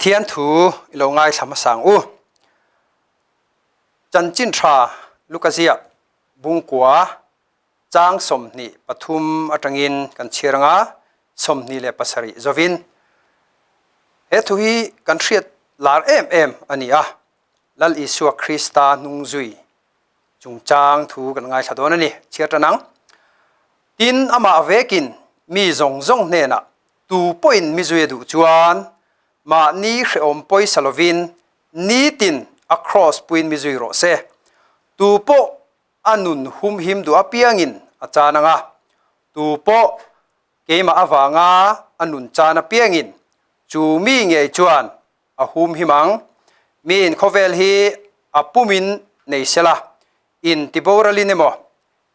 Pathian thu i lo ngaithla hmasa ang u. Chanchin tha Luka ziak bungkua chang 23 atangin kan chhiar anga 27 zovin. He thu hi kan hriat lar em em a ni a, Lal Isua Krista hnung zui chungchang thu kan ngaithla dawn a ni. Chhiar tan ang. Tin, amah vekin mi zawng zawng hnenah tu pawhin mi zui a duh chuan mahni hrehawm pawisa lovin nitin a kraws puiin mi zui rawh se. Tu pawh a nun humhim duh apiangin a chan ang a, tu pawh keimah avanga a nun chan apiangin chu mi ngei chuan a humhim ang. Miin khawvel hi a pumin nei sela, in tiboralin emaw,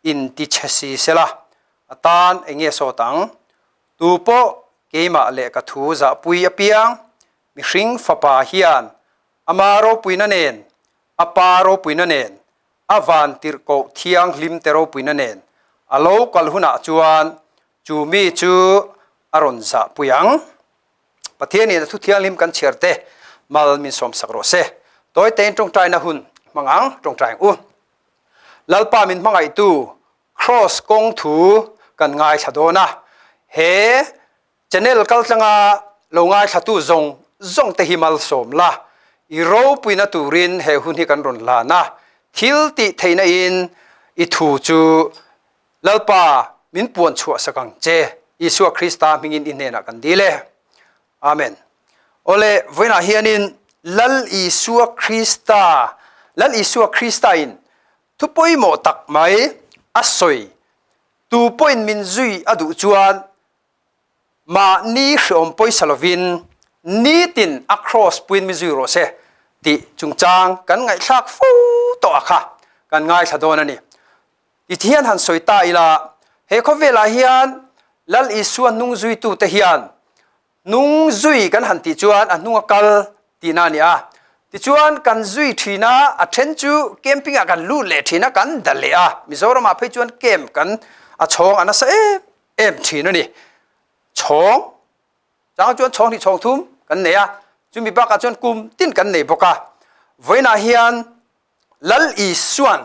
in tichhe si sela, a tan eng nge sawt ang? Tu pawh keimah leh ka thu zahpui apiang, mihring fapa hian ama ropuina nen, a pa ropuina nen, a vantirhkoh thianghlimte ropuina nen a lo kal hunah chuan chu mi chu a rawn zahpui ang. Pathianin a thu thianghlim kan chhiar te mal min sawmsak rawh se. Tawi tein tawngtaina hun hmang ang, tawngtai ang u. Lalpa min hmangaihtu Kraws kawng thu kan ngaithla dawn a, he channel kaltlanga lo ngaithlatu zawng zawng te hi malsawm la, i ropuina turin he hun hi kan rawn hlan a, thil tih theihna in i thu chu Lalpa, min puan chhuah sak ang che, Isua Krista hmingin i hnenah kan dil e. Amen. Awle, vawiinah hianin Lal Isua Krista, Lal Isua Krista in thu pawimawh tak mai a sawi, tu pawhin min zui a duh chuan mahni hreawm pawisa lovin nitin a kraws puiin mi zui rawh se tih chungchang kan ngaihthlak fo tawh a kha kan ngaithla dawn a ni. Ti hian han sawi ta ila, he khawvelah hian Lal Isua hnung zuitute hian hnung zui kan han tih chuan a hnunga kal tihna a ni a. Tichuan kan zui thin a, a then chu camping-ah kan lut leh thin a, kan da leh a. Mizoramah phei chuan camp kan a chhawng a nasa em em thin a ni. Chhawng chang chuan chhawng hnih chhawng thum kan nei a, chumi bakah chuan kum tin kan nei bawk a. Vawiinah hian Lal Isua'n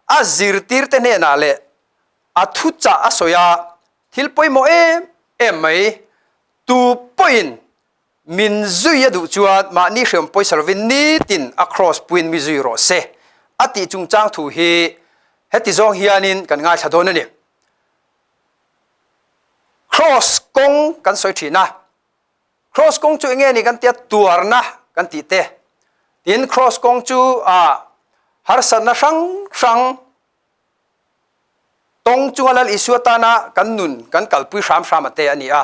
a zirtirte hnenah leh a thuchah a sawi a, thil pawimawh em em mai, tu pawhin min zui a duh chuan mahni hriam pawisa lovin nitin a kraws puiin mi zui rawh se a tih chungchang thu hi heti zawng hianin kan ngaithla dawn a ni. Kraws kawng kan sawi thin a. Cross kawng chu enge ni kan tia tuarna kan tih te. Tin cross kawng chu a harsatna hrang hrang tawng chunga Lal Isua tana kan nun kan kalpui hram hram a te a ni a.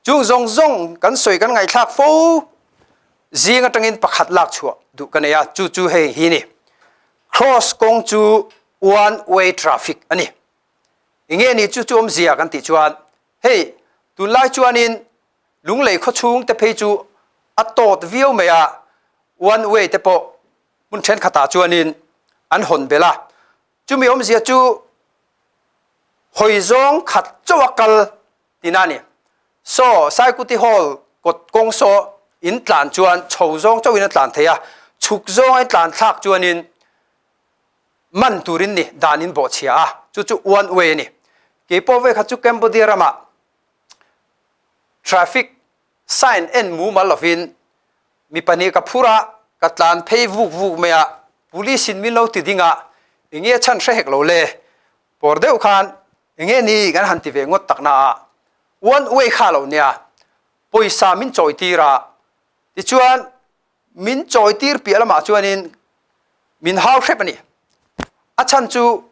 Chung zawng zawng kan sawi kan ngaihthlak fo zing atangin pakhat lak chhuah duh ka nei a, chu chu hei hi ni. Cross kawng chu one way traffic a ni. Enge ni chu chu awmzia kan tih chuan hei tunlai chuanin Lunglei khawchhung te phei chu a tawt viau mai a, one way te pawh hmun thenkhatah chuanin an hawn belh a, chumi awmzia chu hawi zawng khat chauh a kal tihna a ni. Saw Saikuti Hall kawt kawng saw in tlan chuan chho zawng chauhin a tlan thei a, chhuk zawng a in tlan thlak chuanin man turin ni dan in bawhchhia a, chu chu one way a ni. Keipawh vekhat chu Cambodia ramah Traffic sign en mumal lovin mi pahnih ka phur a, ka tlan phei vuk vuk mai a, police in min lo ti ding a, enge chhan hre hek lo le, pawr deuh khan enge ni kan han ti ve ngawt tak na a, one way kha lo nia, pawisa min chawi tir a, tichuan min chawi tir piah lamah chuanin min hau hrep a ni, a chhan chu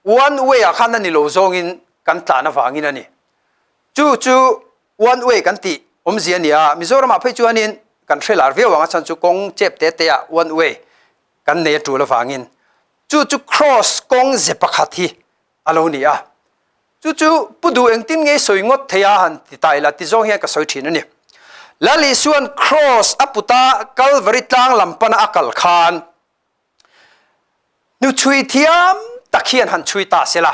One way ah khan a ni lo zawngin kan tlan avangin a ni. Chu chu one way kan tih awmzia a ni a, Mizoramah phei chuanin kan hre lar viau ang a chhan chu kawng chep te te ah one way kan nei a tul avangin. Chu chu cross kawng ze pakhat hi a lo ni a. Chu chu Pu Duh engtin nge i sawi ngawt thei a han ti ta ila ti zawng hian ka sawi thin a ni. Lal Isua'n cross a put a Kalvari tlang lam pana a kal khan Hnuchhui thiam tak hian han chhui ta sela.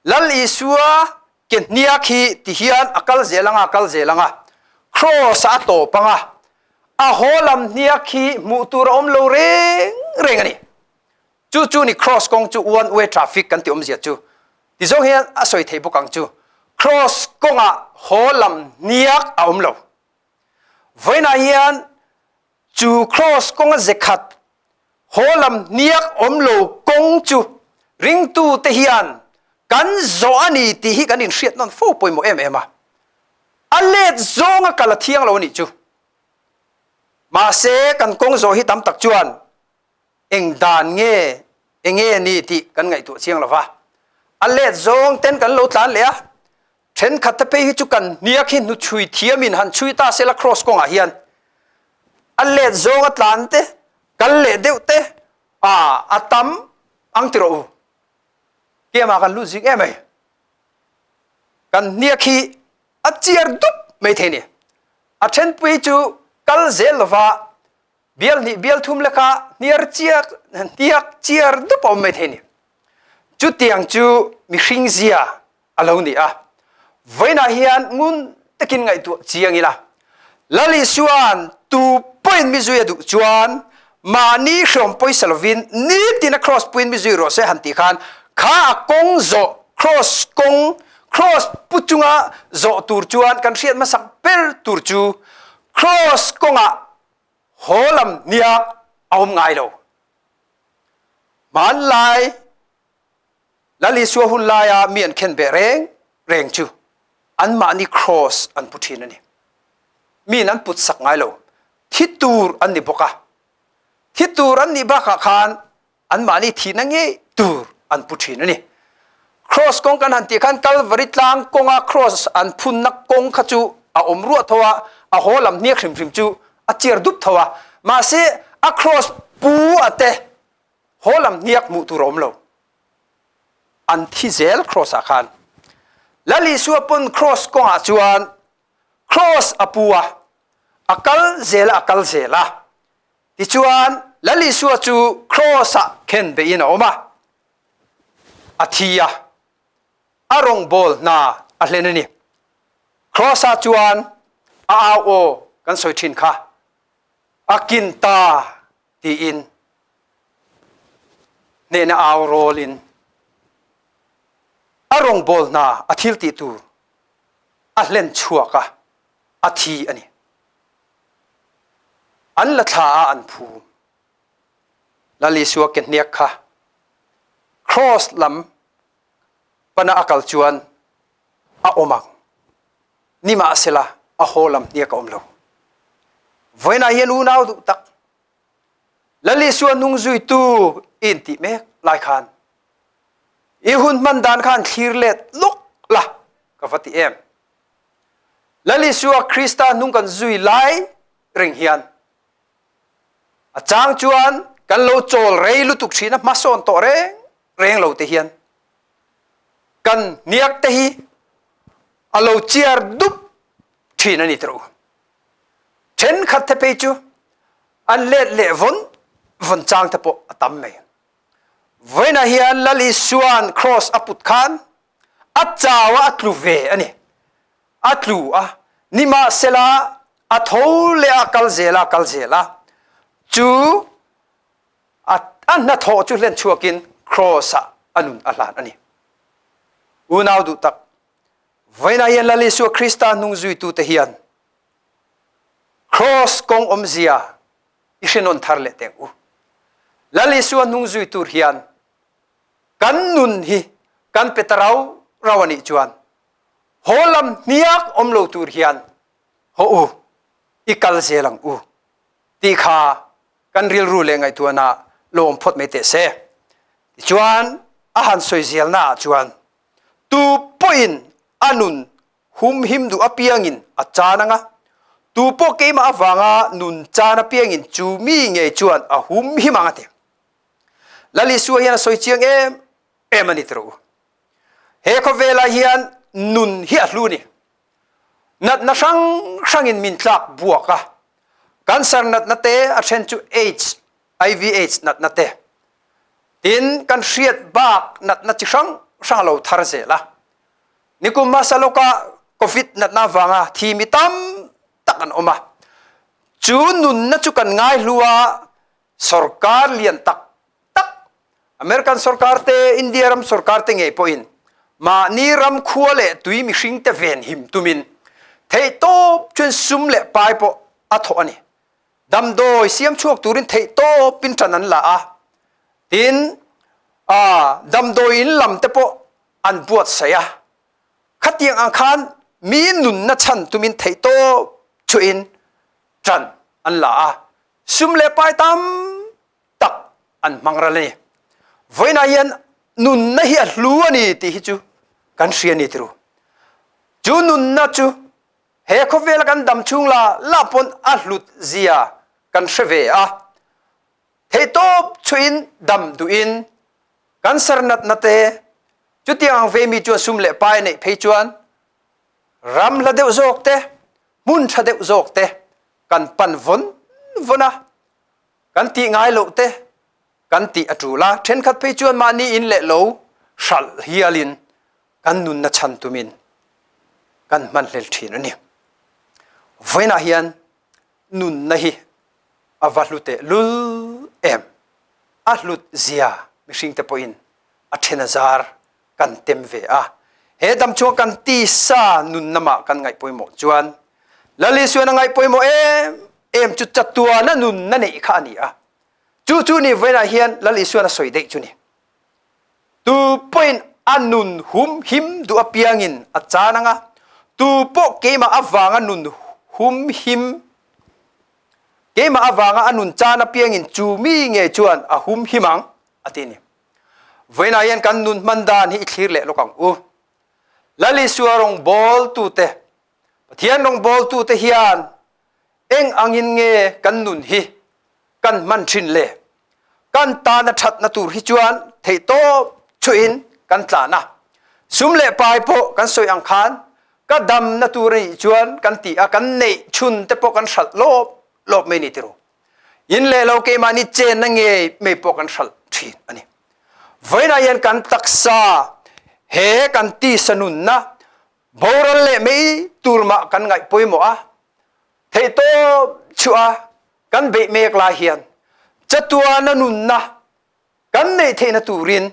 Lal Isua ke hniak hi ti hian a kal zel anga, a kal zel anga, Kraws-ah a tawp anga. A haw lam hniak hi hmuh tur a awm lo reng reng a ni. Chu chu ni cross kawng chu one way traffic kan ti awmzia chu. Ti zawng hian a sawi thei bawk ang chu. Cross kawngah haw lam hniak a awm lo. Vawiinah hian chu cross kawnga ze khat haw lam hniak awm lo kawng chu ringtute hian kan zawh a ni tih hi kan inhriat nawn fo pawimawh em em a. A let zawnga kal a thiang lo a nih chu. Mahse kan kawng zawh hi tam tak chuan eng dan nge enge ni tih kan ngaihtuah chiang lo va. A let zawng ten kan lo tlan leh a, thenkhat te phei hi chu kan hniak hi hnuchhui thiamin han chhui ta sela cross kawngah hian a let zawnga tlan te, kal leh deuh te a a tam ang ti rawh u. Kiamah kan lut zing em mai. Kan hniak hi a chiar dup mai thei ni. A thenpui chu kal zel lova bial hnih bial thum leka hniar chiak hniak chiar dup a awm mai thei ni. Chutiang chu mihring zia a lo ni a. Vawiinah hian ngun takin ngaihtuah chiang ila. Lal Isua'n tu pawhin mi zui a duh chuan mahni hrawm pawisa lovin nitin a cross puiin mi zui rawh se han tih khan kha a kawng zawh cross kawng cross pu chunga zawh tur chuan kan hriat hmasak ber tur chu cross kawngah haw lam hniak a awm ngai lo. Hmanlai Lal Isua hun laia mi an khen beh reng reng chu anmahni cross an pu thin a ni. Miin an put sak ngai lo. Thi tur an ni bawk a. Thi tur an nih bakah khan anmahni thihna ngei tur an pu thin a ni. Cross kawng kan han tih khan Calvary tlang kawnga cross an phunna kawng kha chu a awm ruah tho a, a haw lam hniak hrim hrim chu a chiar dup tho a. Mahse a cross pu a te haw lam hniak hmuh tur a awm lo. An thi zel cross ah khan. Lal Isua pawn cross kawngah chuan cross a pu a, a kal zel a, a kal zel a. Tichuan Lal Isua chu cross ah khen beihin a awm a, a thi a, a rawngbawl hna a hlen a ni. Cross ah chuan a au aw kan sawi thin kha, a kin ta tiin hnehna au rawlin a rawngbawl hna a thil tih tur a hlen chhuak a, a thi a ni. An la thla a an phum. Lal Isua ke hniak kha cross lam pana a kal chuan a awm ang. Nimahsela a haw lam hniak a awm lo. Vawiinah hian unau duh tak Lal Isua hnung zuitu i intih mek lai khan i hun hman dan khan thlir let lawk la ka va ti em. Lal Isua Krista hnung kan zui lai reng hian a chang chuan kan lo chawl rei lutuk thin a hmasawn tawh reng reng lo te hian kan hniak te hi a lo chiar dup thin a ni tawh. Thenkhat te phei chu an let leh vawn vawn chang te pawh a tam mai. Vawiinah hian Lal Isua'n cross a put khan a chau a, a tlu ve a ni. A tlu a, nimahsela a tho leh a, kal zel a, kal zel a. Chu a hnathawh chu hlen chhuakin cross-ah a nun a hlan a ni. Unau duh tak, Vawiinah hian Lal Isua Krista hnungzuitute hian Cross kawng awmzia i hrenawn thar leh teng u. Lal Isua hnungzui tur hian kan nun hi kan pe ta rau rau a nih chuan haw lam hniak awm lo tur hian haw u, i kal zel ang u tih kha kan rilru leh ngaihtuahna lo awm phawt mai teh se. Tichuan a han sawi zelnaah chuan Tu pawhin a nun humhim duh apiangin a chan ang a, tu pawh keimah avanga nun chan apiangin chu mi ngei chuan a humhim ang a ti. Lal Isua hian a sawi chiang em em a ni tawh u. He khawvelah hian nun hi a hlu ni. Natna hrang hrangin min tlak buak a, cancer natna te a then chu AIDS, HIV AIDS natna te, Tin, kan hriat bak natna chi hrang hrang a lo thar zel a. Nikum hmasa lawka Covid natna avanga thi mi tam tak an awm a. Chu nunna chu kan ngaihlu a, sorkar lian tak tak, American sorkar te, India ram sorkar te ngei pawhin mahni ram khua leh tui mihringte ven him tumin theihtawp chuan sum leh pai pawh a thawh a ni. Damdawi siam chhuak turin theihtawpin ṭan an la a, tin, damdawi in lam te pawh an buatsaih a. Khatiang ang khan mi nunna chhan tumin theihtawp chuhin ṭan an la a, sum leh pai tam tak an hmang ral a ni. Vawiinah hian nunna hi a hlu a ni tih hi chu kan hria a ni tiru. Chu nunna chu he khawvela kan dam chhung la la pawn a hlut zia kan hre ve a. Theihtawp chuhin dam duhin cancer natna te chutiang ang ve mi chuan sum leh pai neih phei chuan ram hla deuh zawk te, hmun tha deuh zawk te kan pan vawn vawn a, kan tih ngai loh te kan tih a tul a, thenkhat phei chuan mahni in leh lo hralh hialin kan nunna chhan tumin kan hmanhlel thin a ni. Vawiinah hian nunna hi a va hlu teh lul em? A hlut zia mihringte pawhin a then a zar kan tem ve a. He dam chunga kan tisa nunna mah kan ngaih pawimawh chuan Lal Isuan a ngaih pawimawh em em chu chatuana nunna neih kha a ni a. Chu chu ni vawiinah hian Lal Isuan a sawi daih chu ni. Tu pawhin a nun hum him duh apiangin a chan ang a, tu pawh keimah avanga nun hum him keimah avanga a nun chan apiangin chu mi nge chuan a hum him ang a ti a ni. Vawiinah hian kan nun hman dan hi i thlir leh lawk ang u. Lal Isua rawngbawltute, Pathian rawngbawltute hian eng angin nge kan nun hi kan hman thin le? Kan tana thatna tur hi chuan theihtawp chuhin kan tlan a. Sum leh pai pawh kan sawi ang khan ka damna tur a nih chuan kan ti a, kan neih chhun te pawh kan hralh lawp lawp mai ni tiru. In leh lo keimahni chenna ngei mai pawh kan hralh thin a ni. Vawiinah hian kan taksa he kan tisa nunna boral leh mai tur mah kan ngaih pawimawh a, theihtawp chhuah a kan beih mek lai hian chatuana nunna kan neih theihna turin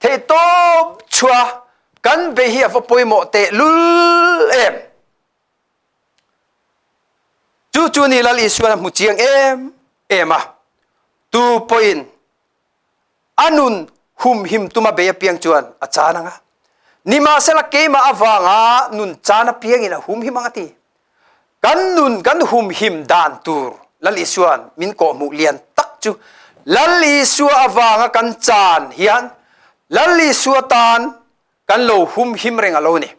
theihtawp chhuah kan beih hi a va pawimawh teh lul em. Chu chu ni Lal Isuan a hmu chiang em em a, tu pawhin a nun humhim tuma bei apiang chuan a chan ang a. Nimahsela keimah avanga nun chan apiangin a humhim ang a ti. Kan nun kan humhim dan tur Lal Isuan min kawhhmuh lian tak chu Lal Isua avanga kan chan hian Lal Isua tan kan lo humhim reng a lo ni.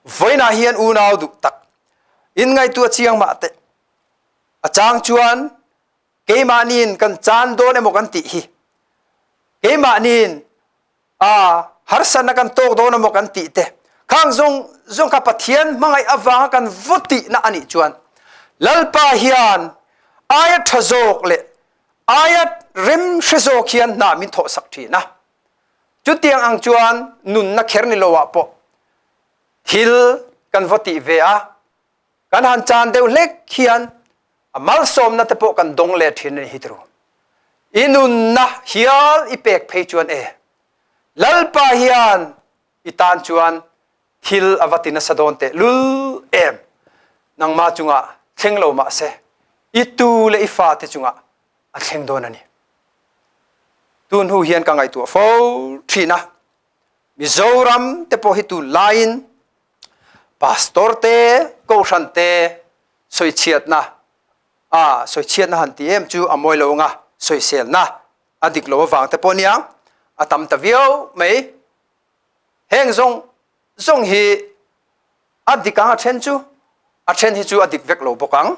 Vawiinah hian unau duh tak in ngaihtuah chiang mah teh. A chang chuan keimahniin kan caan dawn emaw kan tih hi keimahniin a harsatna kan tawk dawn emaw kan tih te khang zawng zawng kha Pathian hmangaih avanga kan vaw tihna a nih chuan Lalpa hian aia tha zawk leh aia rem hre zawk hian hna min thawhsak thin a. Chutiang ang chuan nunna kher ni lo ah pawh thil kan va tih ve a, kan han chan deuh hlek hian a malsawmna te pawh kan dawng leh thin a ni hi tiro. I nunna hial i pek phei chuan e, Lalpa hian i tan chuan thil a va ti nasa dawn teh lul em. Nangmah chungah thleng lo mah se, i tu leh i fate chungah a thleng dawn a ni. Tun hnu hian ka ngaihtuah fo thin a, Mizoram te pawh hi tun laiin pastor te, kohhran te sawichhiatna a sawichhiatna han ti em chu a mawi lo anga sawiselna a dik lo avang te pawh nia a tam ta viau mai. Heng zawng zawng hi a dik ang a then chu a then hi chu a dik vek lo bawk ang.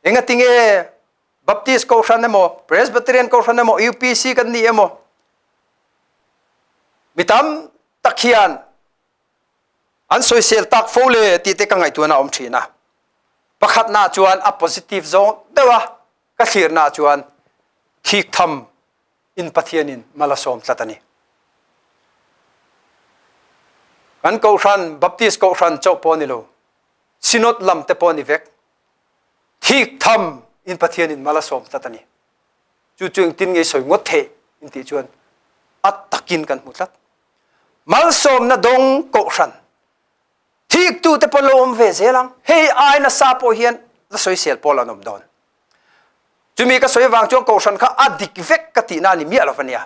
Engatinge Baptist Kohhran emaw, Presbyterian Kohhran emaw, UPC kan ni emaw, mi tam tak hian an sawisel tak fo le tih te ka ngaihtuahna a awm thin a. Pakhatna chuan a positive zawng deuh a, ka thlirna chuan thik tham in Pathianin mal a sawm tlat a ni. Kan Kohhran, Baptist Kohhran chauh pawh ni lo, Synod lam te pawh ni vek. Thik tham in Pathian in mal a sawm tlat a ni. Chu chu engtin nge sawi ngawt theih in tih chuan a takin kan hmu tlat. Malsawmna dawng kohhran thiktu te pawh lo awm ve zel ang. Hei ai nasa pawh hian la sawisel pawl an awm dawn. Chumi ka sawi avang chuan kohhran kha a dik vek ka tihna a ni miah lo va nia.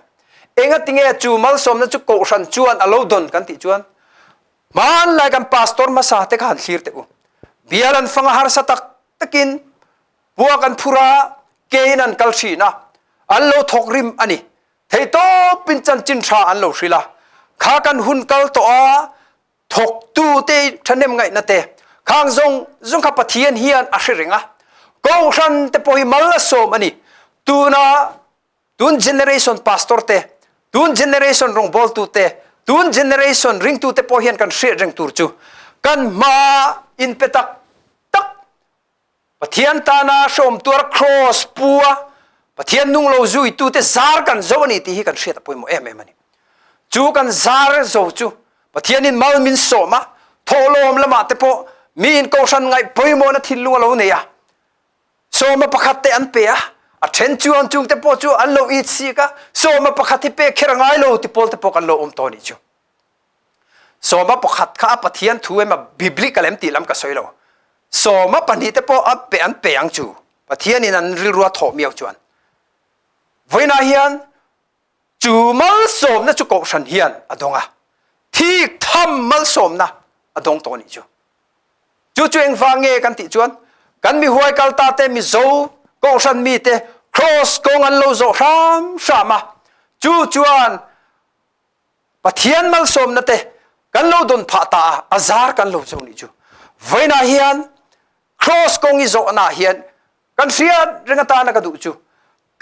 Engatinge chu malsawmna chu kohhran chuan a lo dawn kan tih chuan hmanlai kan pastor hmasa te kha han thlir teh u. Bial an fang a harsa tak takin puak an phur a, kein an kal thin a, an lo thawk rim a ni. Theihtawpin chanchin tha an lo hrilh a, kha kan hun kal tawh a, thawktute thahnem ngaihna te khang zawng zawng kha Pathian hian a hre reng a, Kohhran te pawh hi mal a sawm a ni. Tuna tun generation pastor te, tun generation rawngbawltu te, tun generation ringtu te pawh hian kan hriat reng tur chu kan hma inpe tak tak Pathian tana hrawm tuar cross pu a Pathian nung lo zuitute zar kan zo a ni tih hi kan hriat a pawimawh em em a ni. Chu kan zar zo chu Pathianin mal min sawm a, thawhlawm lamah te pawh miin kohhran ngaih pawimawhna thinlung a lo nei a, sawma pakhat te an pe a, a then chuan chungte pawh chu an lo it sik a, sawma pakhat hi pek kher a ngai lo ti pawl te pawh kan lo awm tawh a nih chu. Sawma pakhat kha a Pathian thu emaw biblical em tih lam ka sawi lo. Sawma pahnihte pawh a pe an pe ang chu. Pathianin an rilru a thawh miau chuan. Vawiinah hian chu malsawmna chu kohhran hian a dawng a. Thik tham malsawmna a dawng tawh a nih chu. Chu chu engvang nge kan tih chuan kan mi huai kal ta te Mizo kohhran mite cross kawng an lo zawh hram hram a. Chu chuan Pathian malsawmna te kan lo don phah ta a, a zar kan lo zo nih chu. Vawiinah hian cross kawng i zawhna ah hian kan hriat reng atana ka duh chu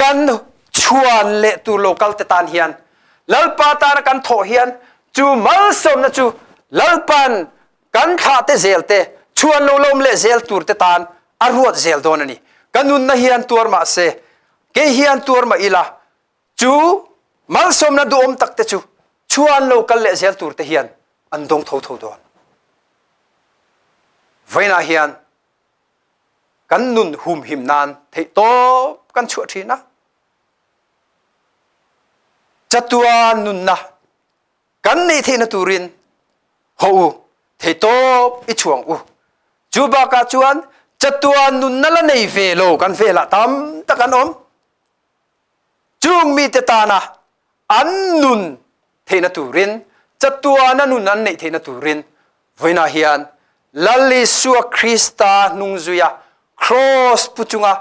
kan chhuan leh tur lo kal te tan hian Lalpa tana kan thawh hian chu malsawmna chu Lalpan kan thlah te zel te chhuan lo lawm leh zel tur te tan a ruat zel dawn a ni. Ka nunna hian tuar mah se, kei hian tuar mah ila, Chu malsawmna duhawm tak te chu chuan lo kal leh zel tur te hian an dawng tho tho dawn. Vawiinah hian kan nun humhim nan theihtawp kan chhuah thin a. Chatuan nunna kan neih theihna turin haw u, theihtawp i chhuang u. Chu bakah chuan chatuan nunna la nei ve lo kan velah tam tak an awm. Chung mite tana an nun theihna turin, chatuana nun an neih theihna turin vawiinah hian Lal Isua Krista hnungzuia Kraws pu chunga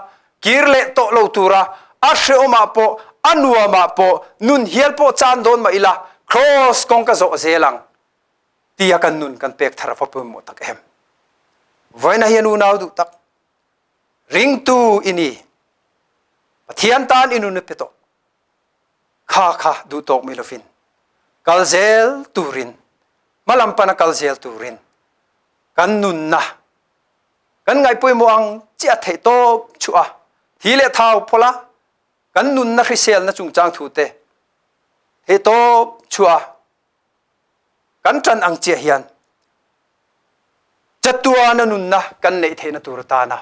kir leh tawh lo tura a hrehawmah pawh a nuamah pawh nun hial pawh chan dawn mah ila Kraws kawng ka zawh zel ang tia kan nun kan pek thar a va pawimawh tak em. Vawiinah hian unau duh tak Ringtu i ni. Pathian tan i nun a pe tawh. Kha kha duh tawk mi lovin kal zel turin hmalam pana kal zel turin kan nunna kan ngaih pawimawh ang chiah theih tawp chu a thi leh thau phawla kan nunna hriselna chungchang thu te theih tawp chu a kan ṭan ang chiah hian chatuana nunna kan neih theihna tur atana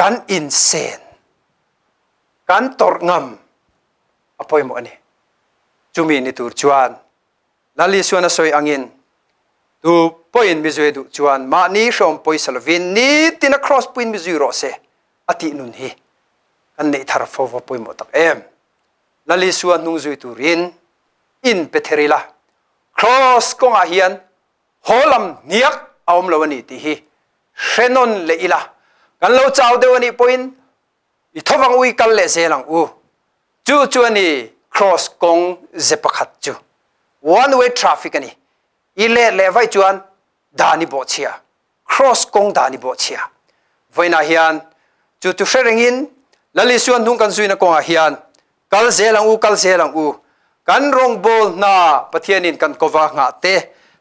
kan insen kan tawrh ngam a pawimawh a ni. Chumi ni tur chuan Lal Isuan a sawi angin tu pawhin mi zui duh chuan mahni hrawm pawisa lovin nitin a cross puin mi zui rawh se a tih nun hi kan neih thar fo va pawimawh tak em. Lal Isua hnung zui turin in pe ther ila, Kraws kawngah hian haw lam hniak a awm lo a ni tih hi hre nawn leh ila, kan lo chau deuh a nih pawhin i thovang ui kal leh zel ang u. Chu chu a ni Kraws kawng ze pakhat chu. One way traffic a ni. I let leh vaih chuan dan i bawhchhia. Cross kawng dan i bawhchhia. Vawiinah hian chu chu hre rengin Lal Isua hnung kan zuina kawngah hian kal zel ang u, kal zel ang u. Kan rawngbawl hna Pathianin kan kova nghah te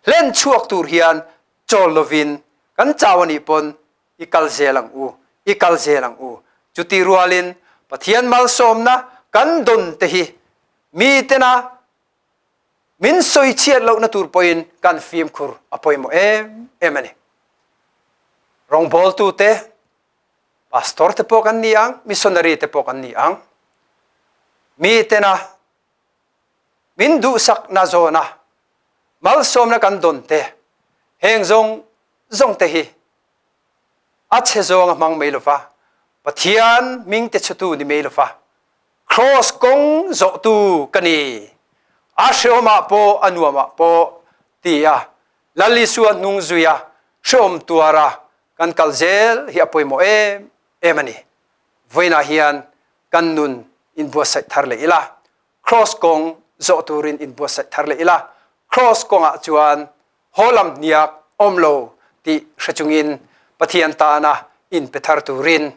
hlen chhuak tur hian chawl lovin kan chau a nih pawn i kal zel ang u, i kal zel ang u. Chuti rualin Pathian malsawmna kan dawn te hi mitena Min sawi chhiat lohna tur pawhin kan fimkhur a pawimawh em em a ni. Rawngbawltute, pastor te pawh kan ni ang, missionary te pawh kan ni ang. Mi tena min duhsakna zawna malsawmna kan dawn te, heng zawng zawng te hi a chhe zawng a hmang mai lova, Pathian hming te chhutu ni mai lova, Cross kawng zawhtu ka ni, a hreawmah pawh a nuamah pawh ti a Lal Isua hnung zuia hreawm tuara kan kal zel hi a pawimawh em em a ni. Vawiinah hian kan nun inbuatsaih thar leh ila, Cross kawng zawh turin inbuatsaih thar leh ila, Cross kawngah chuan haw lam hniak awm lo tih hre chungin Pathian tana inpe thar turin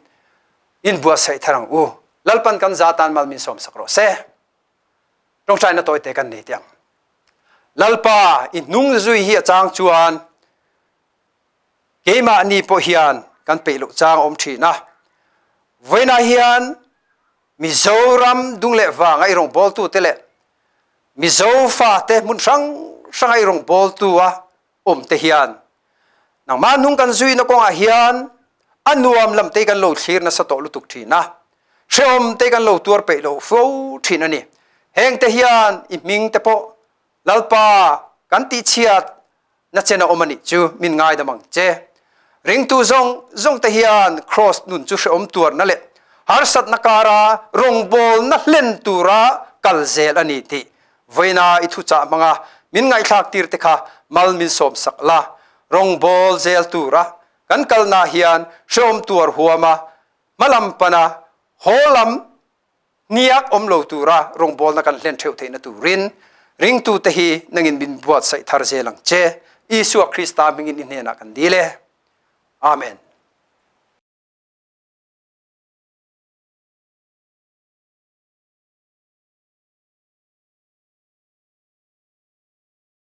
inbuatsaih thar ang u. Lalpan kan za tan mal min sawmsak rawh se. Tawngtaina tawite kan nei teh ang. Lalpa i hnung zui hi a chang chuan keimahni pawh hian kan peih loh chang a awm thin a. Vawiinah hian Mizoram dung leh vanga i rawngbawltute leh Mizo fate hmun hrang hranga i rawngbawltu a awmte hian nangmah hnung kan zuina kawngah hian a nuam lam te kan lo thlir nasa tawh lutuk thin a, hrehawm te kan lo tuar peih lo fo thin a ni. Heng te hian i hming te pawh Lalpa kan tihchhiat na chen a awm a nih chu min ngaidam ang che. Ringtu zawng zawng te hian Kraws nun chu hrehawm tuarna leh harsatna kara rawngbawlna hlen tura kal zel a ni tih Vawiina i thuchah hmanga min ngaihthlak tir te kha mal min sawmsak la, rawngbâwl zel tura kan kalna hian hrehawm tuar huama hmalam pana haw lam hniak awm lo tura rawngbâwlna kan hlen theuh theihna turin ringtute hi nangin min buatsaih thar zel ang che. Isua Krista hmingin i hnenah kan dil e. Amen.